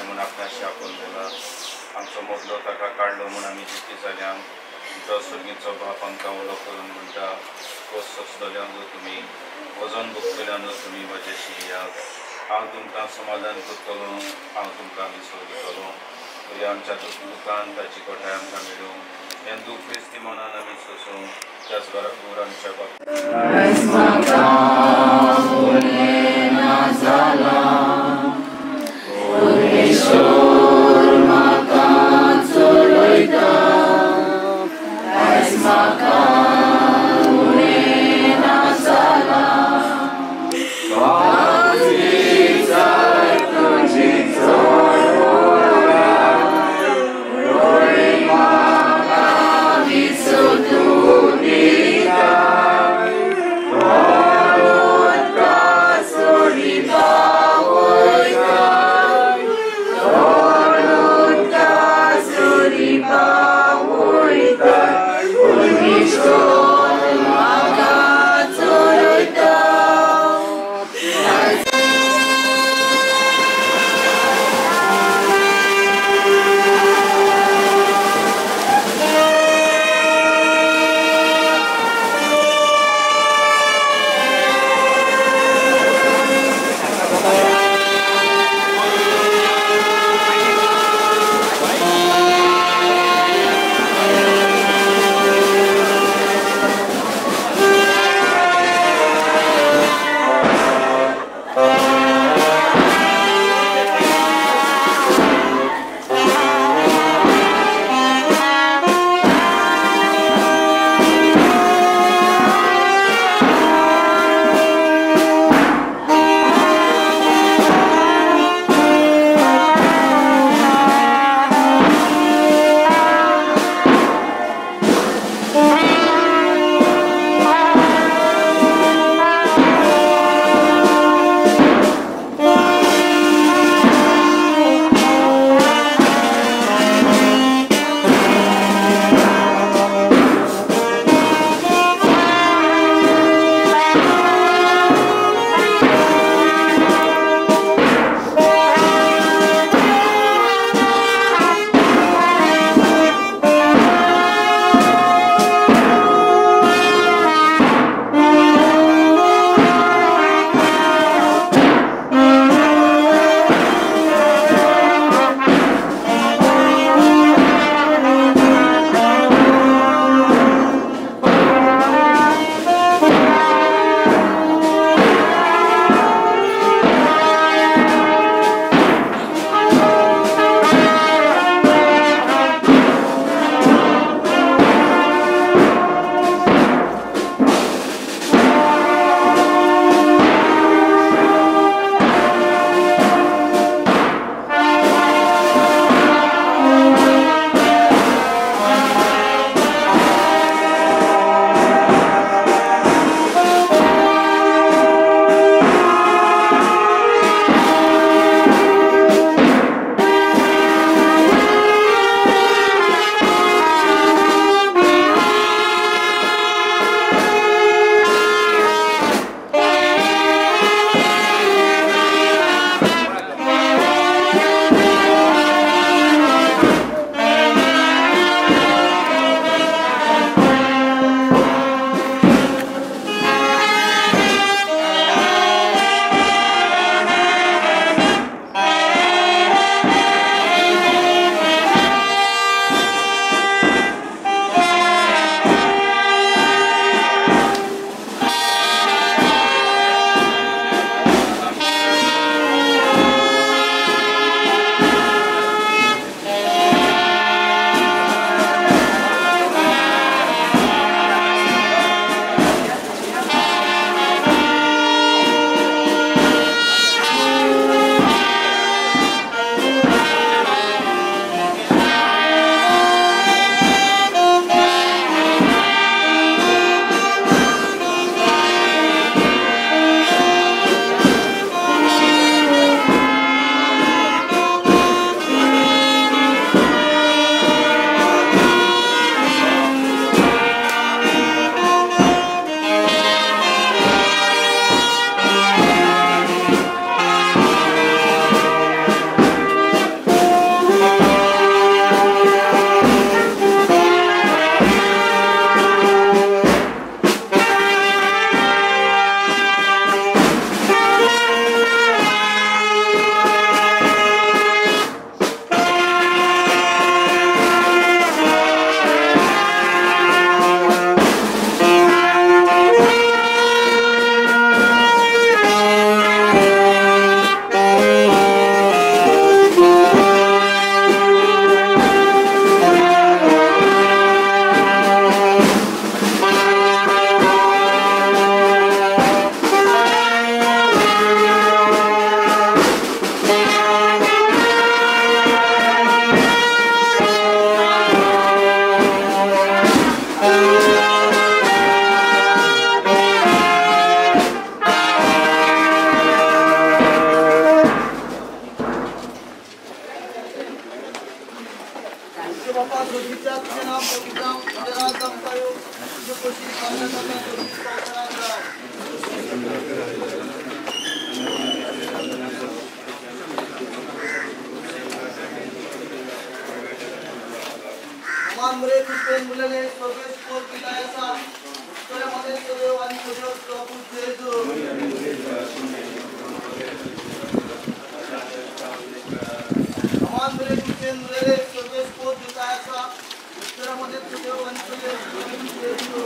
जाय म्हूण आपणाशी आपोवन दिला. आमचो मोदलो ताका काडलो म्हूण आमी जिती जाल्या. तुमचो सर्गीचो बाप आमकां उलो करून म्हणटा, खोस सोंसतल्यांनो तुमी, वजन भोगतल्यांनो तुमी म्हजेशी येयात, हांव तुमकां समाधान करतलो, हांव तुमकां विसव दितलो. तरी आमच्या दुखान ताची कोठाय आमकां मेळूं, हें दूख क्रिस्ती मनान आमी सोसूं, त्याच बरोबर आमच्या बाप Sorry, तुझ्या बापा स्वर्गीच्या तुझें नांव पवित्र जावं, तुजें राज आमकां येवं, तुजे खोशी पावसां जाता स्वर्गीत संवसारांत जावं. अमान मरे क्रिस्तेन मुलेले स्वर्गेश पोर पिताय आसा, उत्तरे मदें सदैव आनी सदैव तुजो पूत जेजू. अमान मरे क्रिस्तेन मुलेले स्वर्गेश पोर पिताय आसा, उत्तरे मदें सदैव आनी सदैव तुजो पूत जेजू.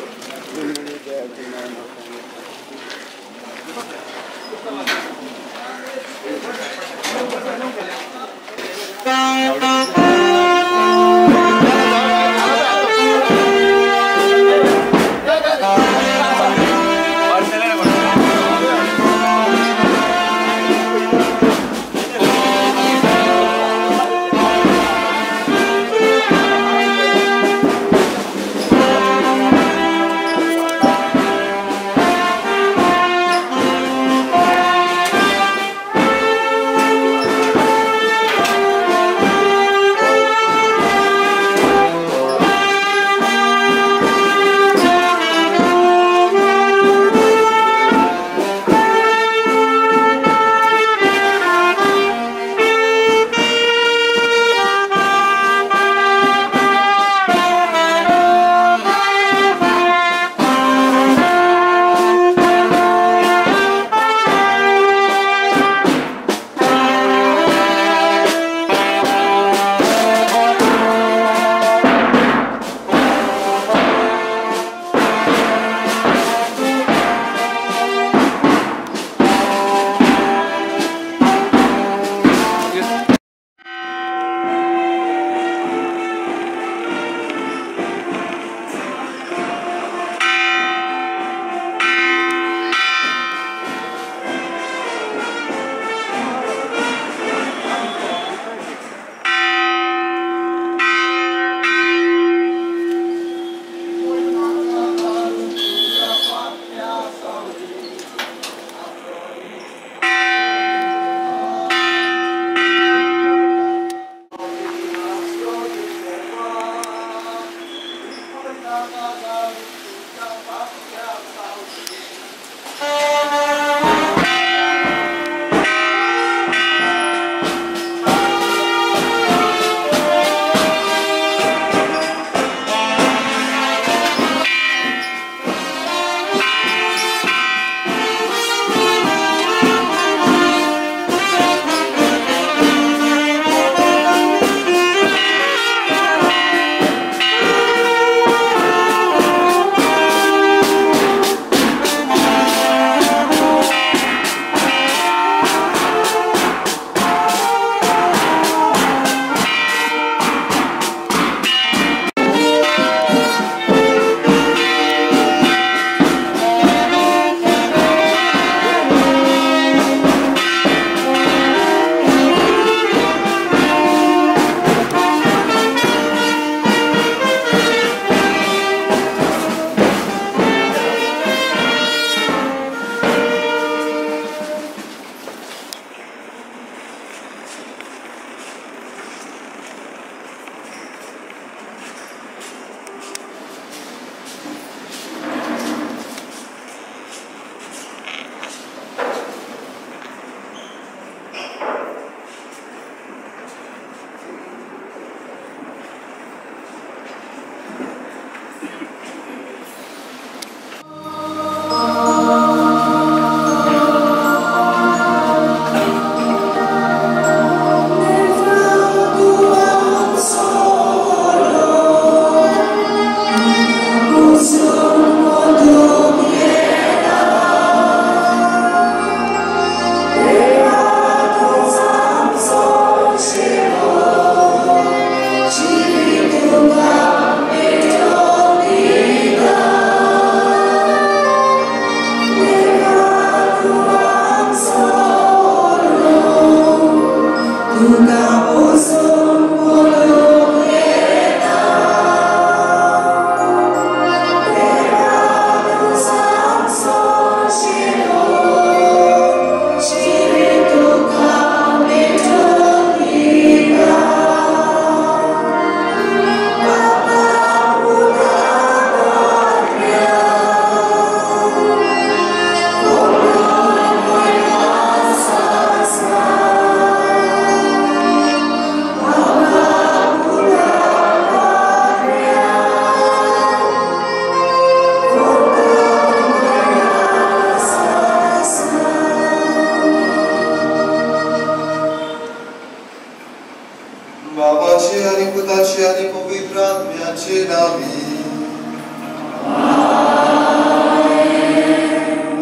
बाबाचे आनी पुताचे आनी पवित्र आत्म्याचे नांवी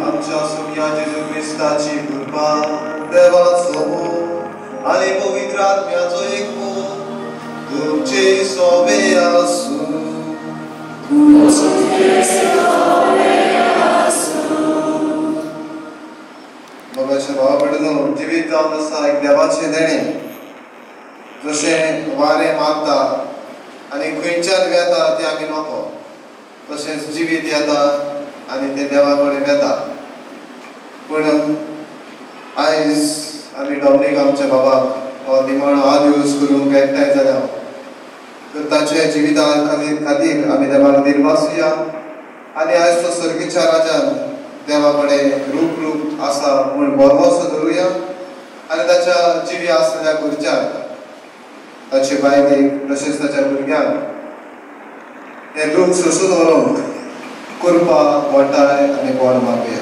आमच्या सोम्या जेजू क्रिस्ताची कृपा, देवाचो मोग आनी पवित्र आत्म्याचो एकमोग तुमचे सोबे आसूं. बाबाच्या भावा भयणींनो, जिवीत जावन आसा एक देवाचें देणें. जशें वारें मारता आनी खंयच्यान वेता तें आमी नको, तशेंच जिवीत येता आनी तें देवा कडेन वेता. पूण आयज आमी डॉमनीक आमच्या बाबाक हो निमाणो आदिवस करूंक एकठांय जाल्या तर ताच्या जिविता खातीर आमी देवाक दिरवासुया आनी आयज तो सर्गीच्या राजान देवा कडेन रूप रूप आसा म्हूण भरवंसो धरुया आनी ताच्या जिवी आसलेल्या घरच्यांक, ताचे बायलेक तशेंच ताच्या भुरग्यांक हें दूख सोंसून व्हरूंक कृपा, वाटाय आनी बळ मागुया.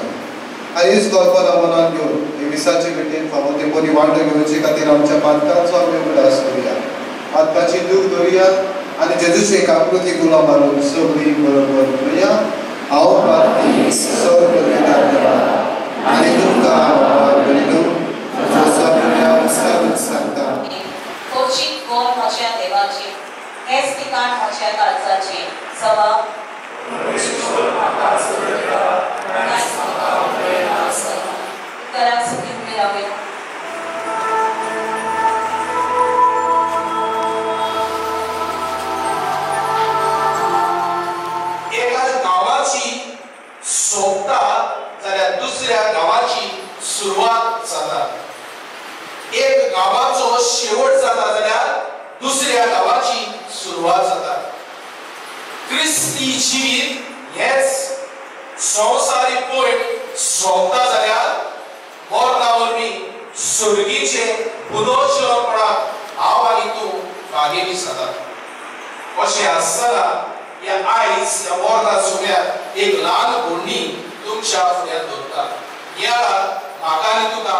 आनी हीच कल्पना मनान घेवन हे विसाचे भेटेन फावो ती बरी वांटो घेवचे खातीर आमच्या पातकांचो आमी उगडास करुया, पातकाची दूख धरुया आनी जेजूचे आकृती गुलाम मारून सगळीं बरोबर म्हणुया, हांव पातकी सर्व देवा आनी तुमकां हांव भयणींनो सगळ्या विस्तारून सांगता. कोचीक गोर म्हज्या देवाची, हेच ठिकाण म्हज्या काळजाची सभा कराक सुखी उबे रावया. एका गांवाची सोंपता जाल्यार दुसऱ्या गांवाची सुरवात जाता. एक गांवाचो शेवट जाता जाल्यार दुसऱ्या गांवाची सुरवात जाता. क्रिस्ती जिवीत हेच संवसारीक पयण सोंपता जाल्यार मरणा वरवीं सर्गीचे पुनर्जिवनपणाक हांव आनी तूं भागेली जाता. अशें आसतना ह्या आयज ह्या मरणा सुम्यार एक ल्हान घोडणी तुमच्या फुड्यान दवरता. ह्या म्हाका आनी तुका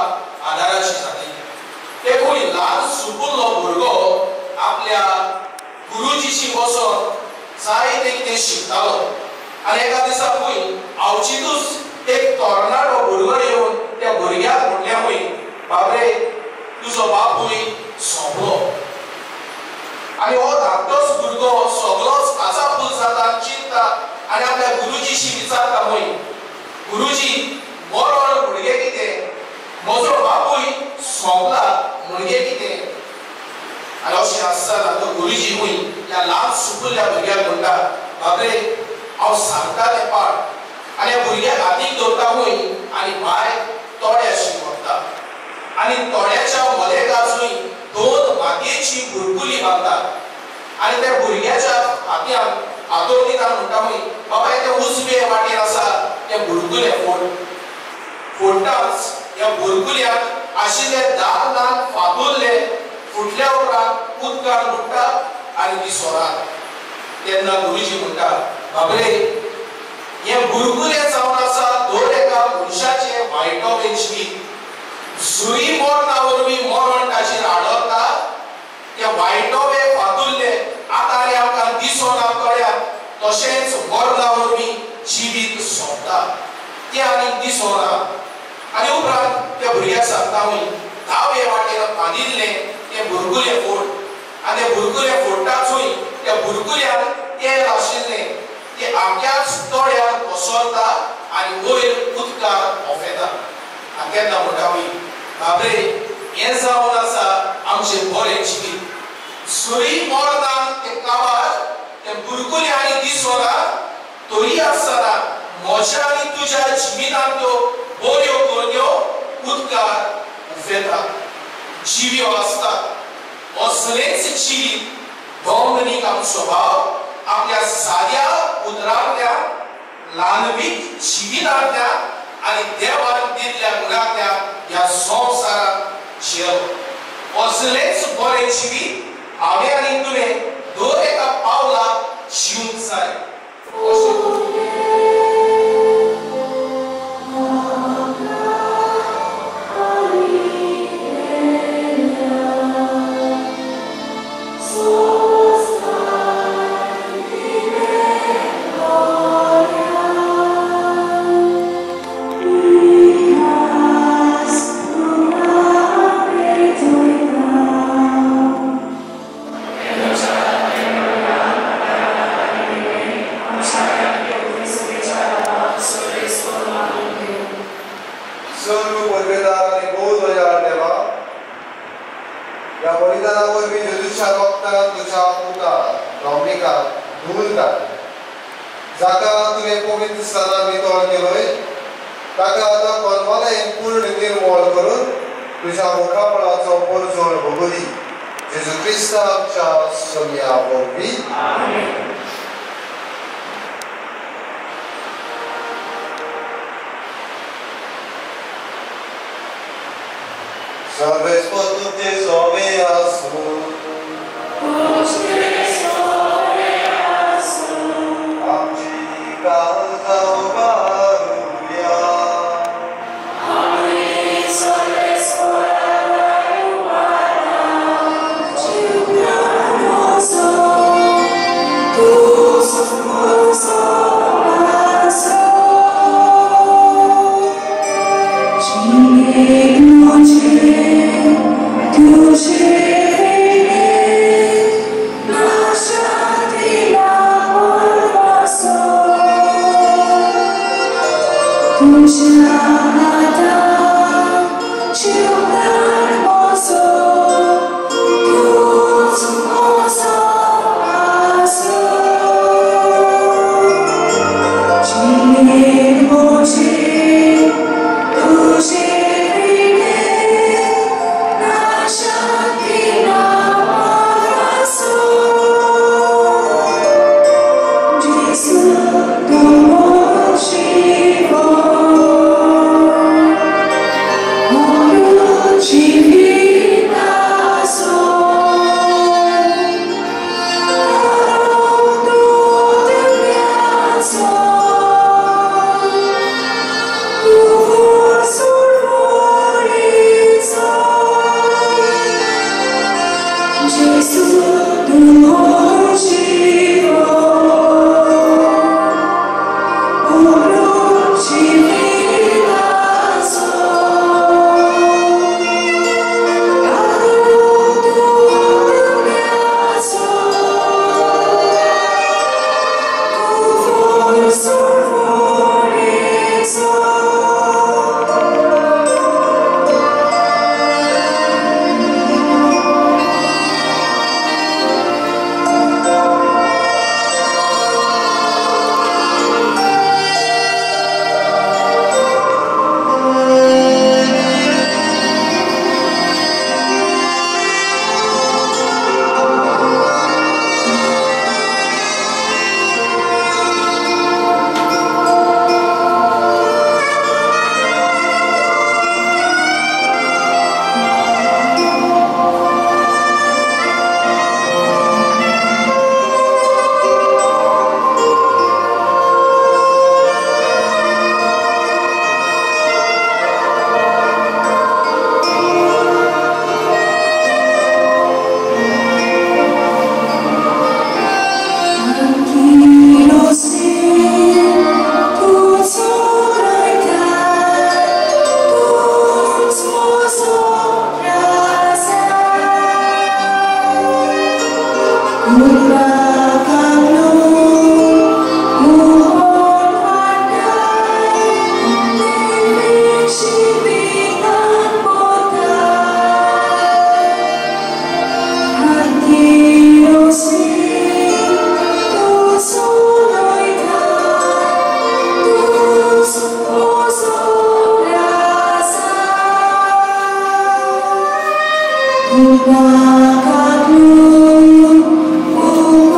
आदाराची जातली. एकूय ल्हान सुपुल्लो भुरगो आपल्या गुरुजीशी बसोन जायते कितें शिकतालो आनी एका दिसा खंय अवचितूच एक तरणाटो भुरगो येवन त्या भुरग्याक म्हणलें खंय, बाबरे तुजो बापूय सोंपलो. आनी हो धाकटोच भुरगो सगळोच काचाबूल जाता, चिंता आनी आपल्या गुरुजीशी विचारता खंय, गुरुजी मरण म्हणजे कितें, म्हजो बापूय सोंपला म्हणजे कितें? आनी अशें आसतना तो गुरुजी खंय ह्या ल्हान सुपुल्ल्या भुरग्याक म्हणटा, बाबरे हांव सांगता तें पाड. आनी ह्या भुरग्याक हातीक दवरता खंय आनी भायर तोड्याशी व्हरता आनी तोड्याच्या मदेकाचूय दोन मातयेची बुरकुली बांदता आनी त्या भुरग्याच्या हात्यान हातोर दिता म्हणटा खंय, बाबा हें तें उजवे वाटेर आसा तें बुरकुलें फोड. फोडटाच ह्या बुरकुल्याक आशिल्ले ल्हान ल्हान फातुरले फुटल्या उपरांत उदकान बुडटा आनी ती सोरात. तेन्ना गुरुजी म्हणटा, बाबरे हें बुरकुलें जावन आसा दर एका मनशाचें वायटोवें जिवीत. सुरी मरणा वरवीं मरण ताचेर आडवता. ते वायटोवे फातुरले आतां आनी आमकां दिसना कळ्यात, तशेंच मरणा वरवीं जिवीत सोंपता, तें आनी दिसना. आनी उपरांत त्या भुरग्याक सांगता खंय, दावे वाटेन बांदिल्लें तें बुरकुलें फोड. आनी तें बुरकुलें फोडटाच त्या बुरकुल्यान तेल आशिल्लें तें आमक्याच तोड्यार कोसळटा आनी वयर उदकार ओफेता. आनी तेन्ना म्हणटा खंय, बाबरे हें जावन आसा आमचें बरें जिवीत. सुरी मरणान तें काबार तें बुरकुलें आनी दिसना, तरी आसतना म्हज्या आनी तुज्या जिवितांत त्यो बऱ्यो करण्यो उदकार उफेता, जिव्यो आसतात. असलेंच जिवीत डॉमनीक आमचो भाव आपल्या साद्या उतरांतल्यान, ल्हानवीक जिवितांतल्यान आनी देवान दिल्ल्या गुणांतल्यान ह्या संवसारांत जियेलो. असलेंच बरें जिवीत हांवें आनी तुवें दर एका पावलाक जिवंक जाय. जेजूच्या रोगतान तुज्या पुता डॉमिनिकाक धुवन काड, जाका तुवें पवित्र स्थानार नितळ केलोय ताका आतां कोनवालायेन पूर्ण निर्मोळ करून तुज्या मुखामळाचो परजळ भोगू दी. जेजू क्रिस्ता आमच्या सोमया वरवीं. Salve tutti sove asu. Amci calda ovaruia. Thank you.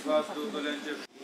Vishwas दवरतल्यांचे